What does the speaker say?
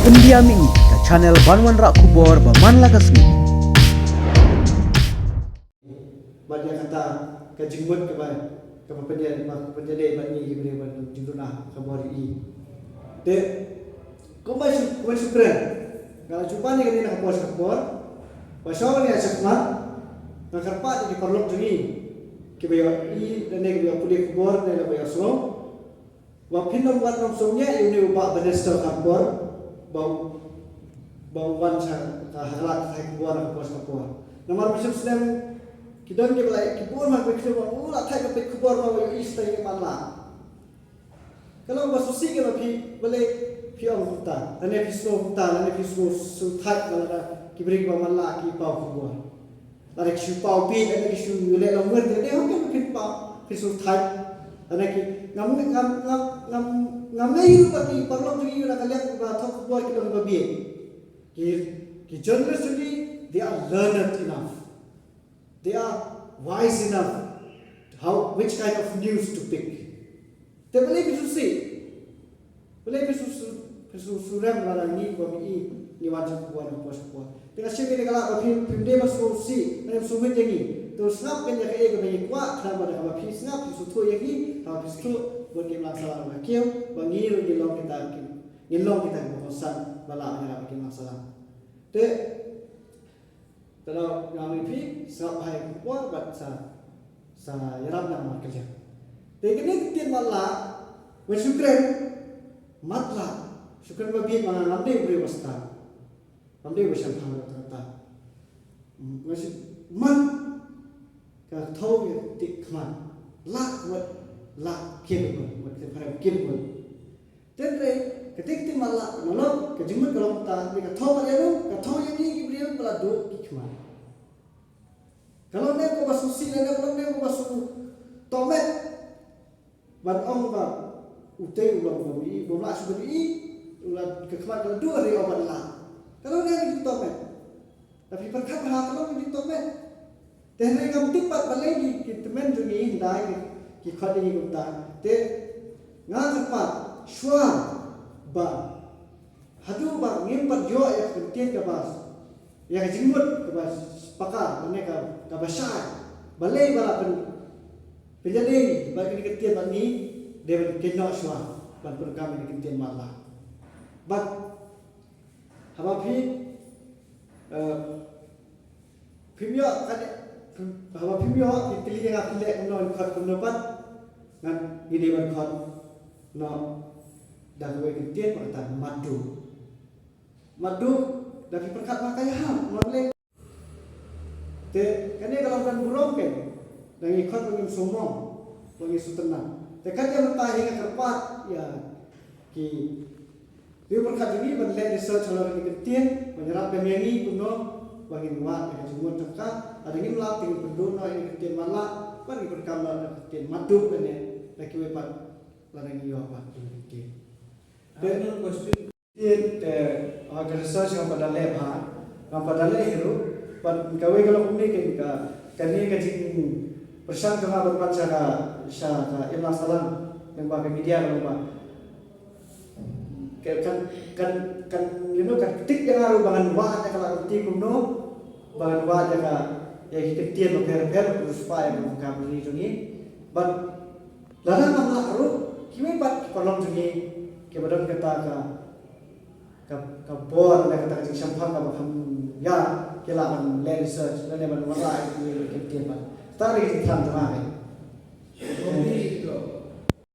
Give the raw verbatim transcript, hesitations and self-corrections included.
India Mih, ka channel ban wanrah khubor ba man la ka sngi. Bad ïa kata ka jingmut kaba, kaba pynïa, ba pynïadei bad ngi ki briew ban jingduna khubor ïa i. Te kumba shu, kumba shu kren, nga la ju pan ïa kane na ka por sha ka por. Ba shong ïa shakmat, nga kyrpad ïa ki paralok jong ngi kiba ïohi lane kiba ïoh pule khubor ne laba ïohsngew. Ba phin ym, wat ym sngewsih ïa une u bah Bannister khamtam ba u, ba u wan sha ka, ha la ka thaiñ khubor na ka por sha ka por. Namar ba shim snem ki don kiba la, ki bun ma ki khlem ba u la thaiñ ka peit khubor ba u ïohi stai man la. Ka long ba sngewsih ka ba phi, balei phi ong kumta, lane phi sngew kumta, lane phi sngew sngewthait ba lada ki briew kiba man la ki paw khubor. Lada ki shu paw beit, lada ki shu leh longwei, te dei hok ki phin paw, phin sngewthait. Lada ki ngam, ngam, ngam, ngam, ngam lei ruh ba ki paralok jong ngi na ka liang ba thoh khubor ki long ba bieit. Ki, ki journalist jong ngi, they are learned enough. They are wise enough how, which kind of news to pick. Te balei phi sngewsih? Balei phi sngewsih, phi sngewsih rem lada ngi ba ngi, ngi wan sha khubor na ka por sha ka por? Te nga sngewsih kane ka lah ba phim, phim dei ban sngewsih, ban sngewsih ïa ngi. Te sngap kan ïa kaei kaba ngi kwah, khnang ba da kaba phi sngap, phi sngewthuh ïa ngi, haba phi sngewthuh, bad ngi imlang sahlang ba kiew, ba ngi ruh ngin long kita ki, ngin long kita kiba kongsan ba lah ban ïarap ïa ki imlang sahlang. Te Te lada nga mih phi, sngap bha ïa ka khubor bad sa, sa ïarap na ka markylliang. Te kane ka ktien matlah, wen shu kren, matlah, shu kren ba bieit ma nga, ngam dei u briew ba stad. Ngam dei ba shemphang ruh kata. Nga shu, mat, ka thew ïa ka ktien khmat. Lah, wat, lah, kien, wat, wat, kien, wat. Te hynrei, kata ka ktien matlah, nalor, ka jingmut ka long kata, hynrei ka thew ïa ruh, ka thew ïa ngi ki briew ba la duh ki khmat. Ka long ne kaba sngewsih, ne ka long ne kaba sngewtohmet. Ban ong ba, utei u long ba ïohi, ba la shu ïohi, u la ka khmat ka la duh hynrei u ban lah. Ka long ne ka jingtohmet. Tapi pyrkhat bha ka long ka jingtohmet. Te hynrei ngam tip pat balei ki, ki tymmen jong ngi hynda ki, ki khot ïa ngi kumta. Te nga kyrpad shuwa ba haduh ba ngim pat ïoh ïa ka ktien kaba, ïa ka jingmut kaba paka, lane ka, kaba shai. Balei ba la pyn, pynïadei bad kane ka ktien bad ngi, dei ban kynnoh shuwa ban pyndonkam ïa ka ktien matlah. Bad haba phi, eh, phim ïoh, ka dei, haba phim ïoh, phi kylli ïa nga phi leh kumno, khot kumno pat, ngan, ngi dei ban khot noh da kawei ka ktien ba kata Madu. Madu, da phi pyrkhat ba ka ïahap, mut leh. Te kane ka long ka burom kein, da ngi khot ba ngim sngewmong, ba ngi sngewtynnat. Te kat ïa mynta hi nga kyrpad ïa ki riew pyrkhat jong ngi ban leh research halor kane ka ktien, ban ïarap ïa ngi kumno ba ngin wad ïa ka jingmut jong ka. Lada ngim lap te ngin pynduh noh ïa ka ktien matlah, ban ngin pyndonkam noh ïa ka ktien Madu lane da kiwei pat lada ngi ïoh pat ïa ka ktien. Te, te, ah, ka research ngam pat da leh bha, ngam pat da leh hi ruh, bad kawei ka long kumne kein, ka, kane ka jingpyrshang jong nga ban wan sha ka, sha ka imlang sahlang, lyngba ka media ka long ba. Ka, kan, kan, kan, you know, kan ktik ïa nga ruh ba ngan wad ïa ka lad lynti kumno, ba ngan wad ïa ka, ïa ki ktien bapher bapher, riewspah ïa ka vocabulary jong ngi. Bad lada ngam lah ruh, kiwei pat ki paralok jong ngi kiba don kata ka, ka, ka bor, ne kata ka jingshemphang kaba kham ïar, ki lah ban leh research, lane ban wanrah ïa kiwei ki ktien pat. Kata ka dei ka jingthrang jong nga kein.